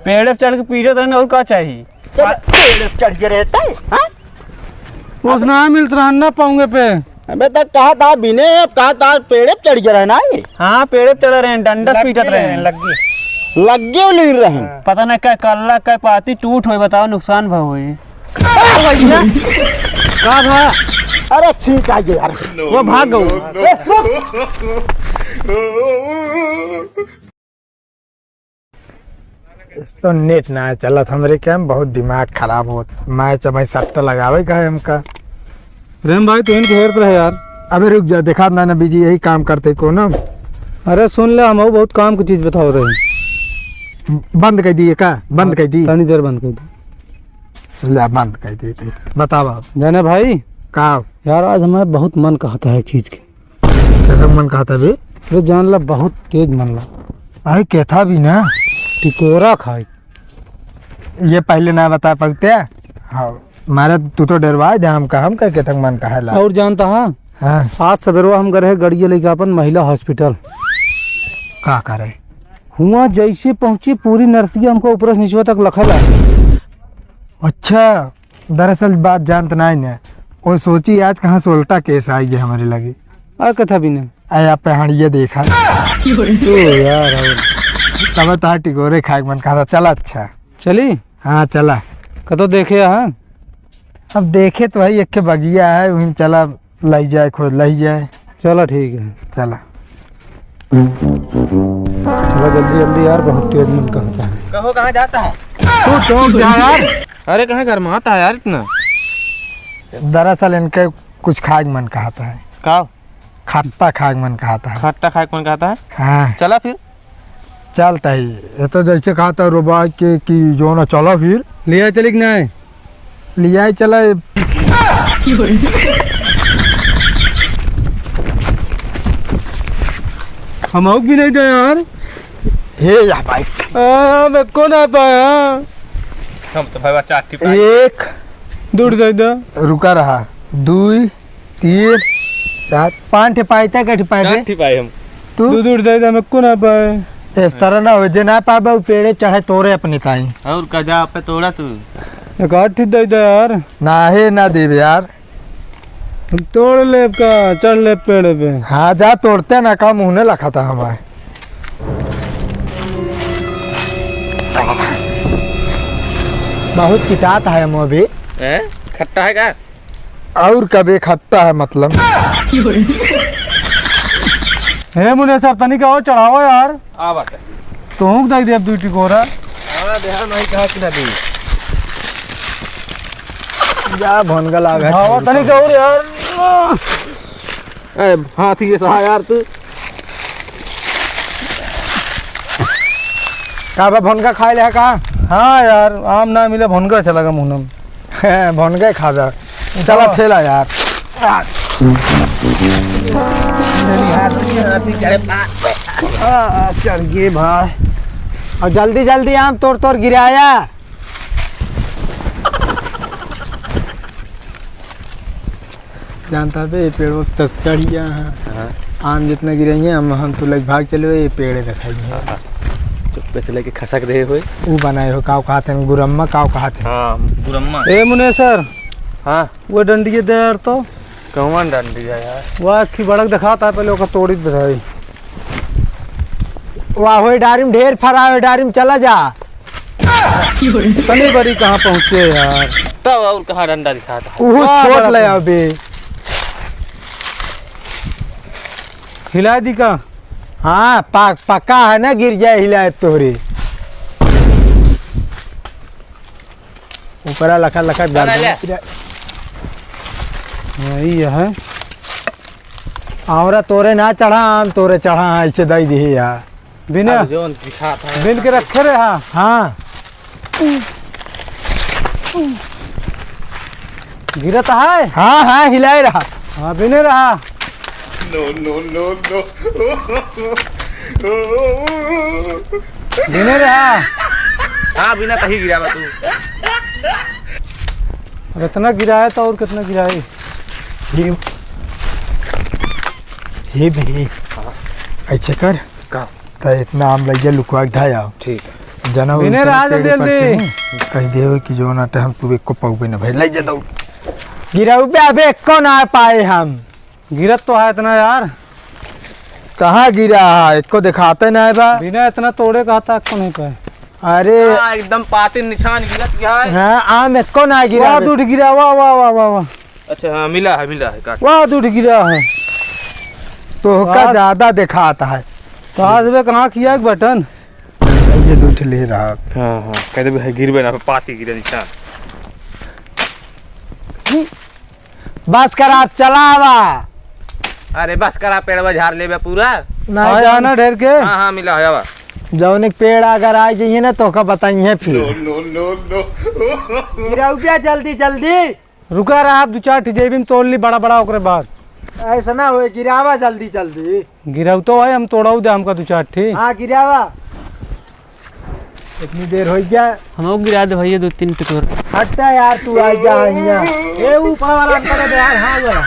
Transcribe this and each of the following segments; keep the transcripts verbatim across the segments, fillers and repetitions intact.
पेड़े पे चढ़ के पीटत रहन, और का चाही? चल, पेड़े पे चढ़ के रहता है, हाँ? उसने मिलत रहन ना पाऊंगे पे। अबे, तो कहा था बिने, कहा था पेड़े पे चढ़ के रहना है। हाँ, पेड़े पे चढ़ रहे हैं, डंडा से पीटत रहे हैं। लग्गी। लग्गी उलिर रहे हैं। पता ना का कल्ला, का पाती टूट होई, बताओ, नुकसान भा होई। अरे भैया। का भा? अरे, छींक आ गया यार। वो भाग गऊ। इस तो नेट ना चलत हमरे के, हम बहुत दिमाग खराब होत। मैच अब सट्टा लगावे का है हमका। प्रेम भाई, तू इनके हेरत रहे यार। अबे रुक जा, देखा ना, ना बीजी यही काम करते को ना। अरे सुन ले, हम बहुत काम की चीज बताओ रहे। बंद कर दिए का? बंद कर दी। तनी देर बंद कर दी। ले, बंद कर दी। बतावा। जाने भाई। का? यार, आज हमारे बहुत मन कहता है एक चीज के। कैसा मन कहता बे? अरे जान ला, बहुत तेज मन ला। अरे केथा भी ना। टिकोरा खाए। ये पहले ना बता पाते। हाँ, मारे तू तो डरवा दे हमका, हम कह केथा मन कहे ला। और जानता है? हाँ। आज सवेरवा हम गए रहे गड़िया लेके अपन महिला हॉस्पिटल। का करे? हुआ जैसे पहुँची, पूरी नर्सिया हमको ऊपर से निचवा तक लखला। अच्छा। दरअसल बात जानत नाई ने, वो सोची आज कहाँ से उल्टा केस आई गया हमारे लगे। आ कथा भी नहीं। आय आप पहाड़िया देखा। तू यार, और तब तार टिकोरे खाए के मन कहा था। चला, अच्छा। चली? हाँ, चला। कतो देखे, हाँ? अब देखे तो भाई, एक के बगिया है, वहीं चला। लई जाए, खोज लई जाए। चला, ठीक है। चला। चला जल्दी, जल्दी यार, बहुत तेज मन कहता है। कहो, कहाँ जाता है? तू चौक जा यार। अरे, कहाँ गरमाता है यार इतना? दरअसल इनके कुछ खाए के मन कहता है। का? खट्टा खाए के मन कहता है। खट्टा खाए के मन कहता है? हाँ। चला फिर। चलता ही। ये तो जैसे कहा था रोबा के कि जो ना चला फिर। लिया चली कि नहीं? लिया ही चला। हम आउक भी नहीं था यार। हे या भाई। आ, मैं को ना पाया। हम तो भाई बच्चा आठी पाई। एक। दूर दे दो। रुका रहा। दुई। तीन, चार, पाँच ठे पाए, तय कठी पाए चार थे? ठे पाए हम। तू? दू दूर दे दे, हम एको ना पाए। इस तरह ना हो, जे ना पाबे, उ पेड़े चढ़े तोरे अपने ताई। और का, जा पे तोड़ा तू। एक आठ ठे दे दे यार। ना हे, ना देबे यार। हम तोड़ लेब का, चढ़ लेब पेड़ पे। हाँ, जा तोड़ते ना, का मुँह ने लखा था हमारे। बहुत पिटात है हम अभी। हैं? खट्टा है का? और कबे खट्टा है मतलब। हे मुनेसर, तनिक और चढ़ावा यार। आ बात है। तोहूँ के दे देब दुई टिकोरा। हाँ, देहा नहीं कहा कि ना दी। जा भनगल आ गया। हाँ, तनिक और यार। ए, हाथी के सहा यार तू। का बा, भनगा खाए ले है का? हाँ यार, आम ना मिले, भनगा चला गा मुहनम। भनगा खा जा। चला हाँ। ठेला यार। आ, चढ़ गए भाई। और जल्दी जल्दी आम तोड़ तोड़ गिराया। जानता बे, ये पेड़वा तक चढ़ गया है। हाँ। आम जितना गिराई है, हम, हम तो लग भाग चले हुए, ये पेड़े दिखाई है। हाँ, हाँ। चुप्पे से लेके खसक दे हुए। वो बनाए हो, काव कहा थे, गुरम्मा काव कहा थे। हाँ, गुरम्मा। ए मुनेसर। हाँ। वो डंडिया दे यार तो। कौन डंडिया यार? वो अखी बड़क दिखाता है, पहले ओका तोड़ी दिखाई। वाह, होए डारिम ढेर फरा है, डारिम चला जा। तनी बड़ी कहाँ पहुँचे यार? तब और कहाँ डंडा दिखाता है? उहू वाह, छोट बड़ा ले तुम। आवे। हिला दी का? हाँ, पा-, पक्का है ना, गिर जाए हिलाए तोहरे। ऊपरा लखा लखा चला गर्दन ले। गिरा। यही है। आंवरा तोरे ना चढ़ा, आम तोरे चढ़ा, हाँ, ऐसे दई दिही यार। बिना अब जौन दिखात है। बिन के रखे रहे, हाँ। हाँ। गिरत है? हाँ, हाँ, हिलाए रहा। हाँ, बिने रहा। No, no, no, no। बिने रहा। हाँ, बिना कहीं गिरा बा तू। अब इतना गिराया तो और कितना गिराए? ये, ये भी। हाँ। ऐसे कर। का? तो इतना आम लग जा, लुकवा के धाया। ठीक है। जना बिने उनका रहा पेड़ जल्दी, पर जल्दी। से कह देवे कि जो ना हम तू एको पाउबे ना भाई, ले जा दौड़। गिराऊ पे अबे एको ना पाए हम। गिरत तो है इतना यार। कहाँ गिरा है? एको दिखाते ना है बा। बिना इतना तोड़े कहा था, एको नहीं पाए। अरे। हाँ, एकदम पाती निशान गिरत गया है। हाँ, आम एको ना गिरा वाह, बे। दूठ गिरा, वाह, वाह, वाह, वाह, वाह। अच्छा, हाँ, मिला है, मिला है, काट। वाह, दूठ गिरा है। तो का वाह। ज्यादा दिखाता है। तो आज बे कहाँ किया एक बटन? ये दो ठे ले रहा। हाँ, हाँ, कह दे भाई, गिरबे ना, पाती गिरे निशान। बस कर, आप चलावा। अरे बस करा, पेड़वा झाड़ लेबे पूरा। ना, हाँ, जान- ना ढेर के। हाँ, हाँ, मिला है, आवा। जौन एक पेड़ अगर आ जाइए ना, तो का बताइए फिर। No, no, no, no। गिराऊ क्या जल्दी, जल्दी। रुका रहा, आप दो चार ठे जेबी में तोड़ ली, बड़ा, बड़ा, ओकरे बाद। ऐसा ना होए, गिरावा जल्दी, जल्दी। गिराऊ तो है, हम तोड़ाऊ दे हमका दो चार ठे। हाँ, गिरावा। इतनी देर हो गया। हमको गिरा दे भैया, दो तीन टुकड़। हटता यार, तू आ जा यहाँ। ए, ऊपर वाला अंकल है यार, हाँ, वाला।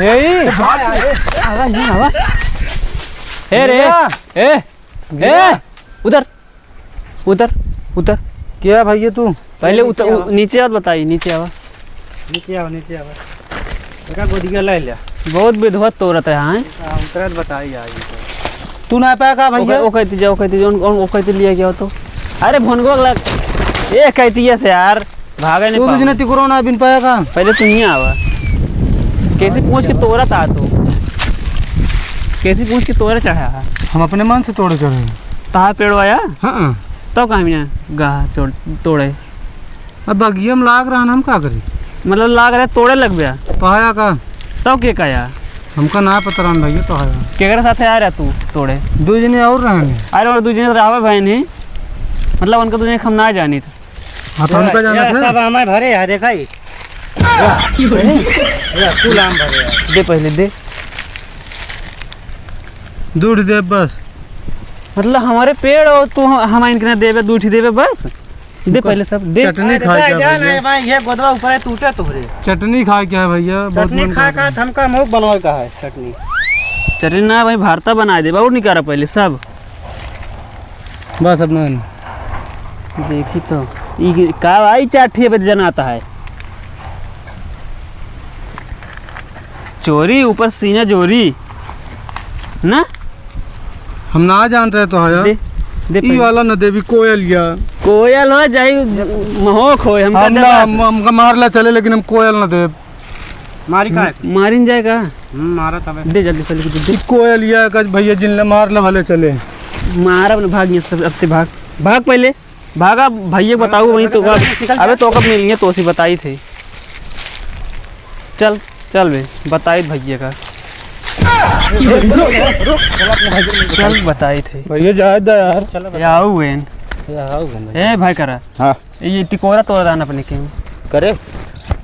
ए, ई? आवा, आवा, यहाँ आवा। ए रे, भैया। ए, भैया। ए, उधर, उधर, उधर। क्या भैया तू? पहले नीचे उतर, उ-, आवा। नीचे आ, बताई, नीचे आवा। नीचे आवा, नीचे आवा। एका गोदिया ले ले। बहुत विधवत तोरत है, हाँ? हाँ, उतरत बताई आज इनको। तू ना पाया का भैया? ओके, ओके, ती जा, ओके, ती जा, उन, उन, ओके, ती लिया गया हो तो। अरे, भोनगो लग। ए, कहती है से यार, भागे नहीं तू पावे। तुझने टिकरो ना बिन पाया का? पहले तू ही आवा। कैसे पूछ के तोरा था तू? कैसे पूछ के तोरा चढ़ा है? हम अपने मन से तोड़े चढ़े हैं। तहा पेड़वा या? हाँ। तो कहाँ मिला? गाह चोड़-, तोड़े। अब बगिया में लाग रहा ना, हम का करी? मतलब लाग रहा, तोड़े लग गया। तो आया का? तब के का या? हमका ना पता रहन भैया, तो आया। केकरे साथे आ रहा तू तोड़े? दो जने और रहन। अरे और दो जने रहवे भाई नहीं, मतलब उनका दो जने हम ना जानित। हाँ, तो हमका जाना था। सब हमारे भरे है, देखा ही। या, कुल आम भरे है। दे पहले दे। दूध दे बस। मतलब हमारे पेड़ और तू हम, हम इनके ना देबे, दूध देबे बस। दे पहले सब, दे। चटनी अरे खाए जा क्या जा भैया? नहीं भाई, ये गोदवा ऊपर है, टूटे तोहरे। चटनी खाए क्या है भैया? बहुत चटनी मन खाए कर रहा का है। हमका मुंह बनवाए का है चटनी। चटनी ना भाई, भरता बना दे, और निकारा पहले सब। बस अब ना। देखी तो, ई का भाई चार ठे बजे जनाता है। चोरी ऊपर सीना जोरी। ना? हम ना जानत रहे तो है। दे, दे ई पहले। वाला न देवी, कोयल या। कोयल हो जाई, महोख हो, हम हम कहते ना, बस। हम, हमका मार ला चले, लेकिन हम कोयल न देब। मारी का है? मारिन जाए का? हम्म, मारा तबे। दे जल्दी, पहले दे, दे। ई कोयल या का भैया, जिनले मार ला भले चले। मारब न, भाग यहाँ से, अब से भाग। भाग पहले। भागा, भैया बताऊ वहीं तो का। अबे तो कब मिलेंगे तो उसे बताई थे। चल, चल बे, बताई भैया का। चल बताई थे। भैया जाए दा यार। चलो ये आओ वेन। ये आओ वेन भैया। ए भाई करा। हाँ। ये टिकोरा तोड़ा दान अपने के। करे।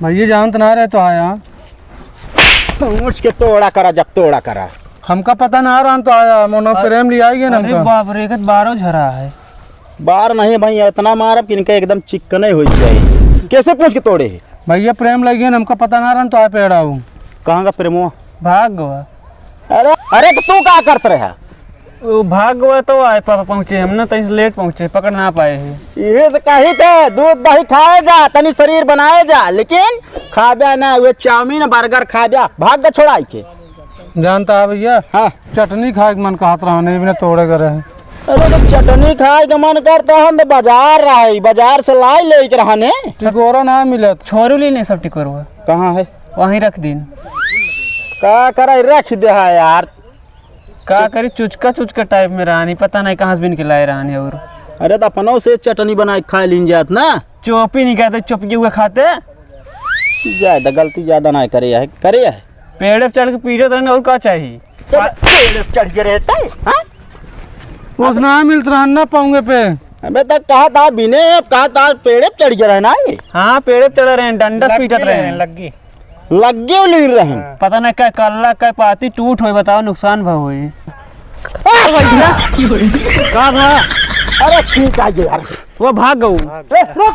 भैया जानत ना रहे तो आया। पूछ के तोड़ा करा, जब तोड़ा करा। हमका पता ना रहन तो आया, मोनो अरे, प्रेम लिया आइए ना अरे हमका। बाप रे, एक बारो झरा है। बार नहीं भैया, इतना मारब कि इनका एकदम चिक्कने हो जाए। कैसे पूछ के तोड़े है? भैया प्रेम लगिए ना, हमका पता ना रहन तो आया पेड़ा हूँ। कहाँ का प्रेमवा? भाग गवा। अरे, अरे तो तू का करत रहा? वो भाग गवा तो आए पापा पहुँचे, हम ना तहीं से लेट पहुँचे, पकड़ ना पाए हैं। इहे से कही थे, दूध दही खाए जा, तनी शरीर बनाए जा, लेकिन खाब्या ना, वे चाउमीन बर्गर खाब्या, भाग के छोड़ाई के। जानता है भैया, हाँ। चटनी खाए के मन कहत रहा, नहीं बिना तोड़े के रहे। अरे तो चटनी खाए के मन करता हम तो बाजार रहे, बाजार से लाई ले के रहने। टिकोरा ना मिलत। छोरू ली नहीं सब टिकोरवा। कहाँ है? वहीं रख दीन। का करे, रख दे है यार। का करी, चुचका चुचका टाइप में रहनी, पता नहीं कहाँ से बिन के लाए रहनी। और अरे तो अपनों से चटनी बनाए के खाए लीन जात ना। चोपी नहीं कहते, चोपिए हुए खाते। ज्यादा गलती ज्यादा ना करे है, करे है। पेड़ पे चढ़ के पीटत रहने, और का चाहिए? तो पेड़ पे चढ़ के रहता है, हाँ? उसने मिलत रहन ना पाऊंगे पे। अबे तो कहा था बिने, कहा था पेड़ पे चढ़ के रहना है। हाँ, पेड़ पे चढ़ रहे हैं, डंडा से पीटत रहे हैं। लग्गी। लग्गे उलिर रहन। पता ना का कल्ला का पाती टूट होई, बताओ नुकसान भा होई। आ भैया। का भा? अरे ठीक आ गया यार। वो भाग गऊ। ए, रुक।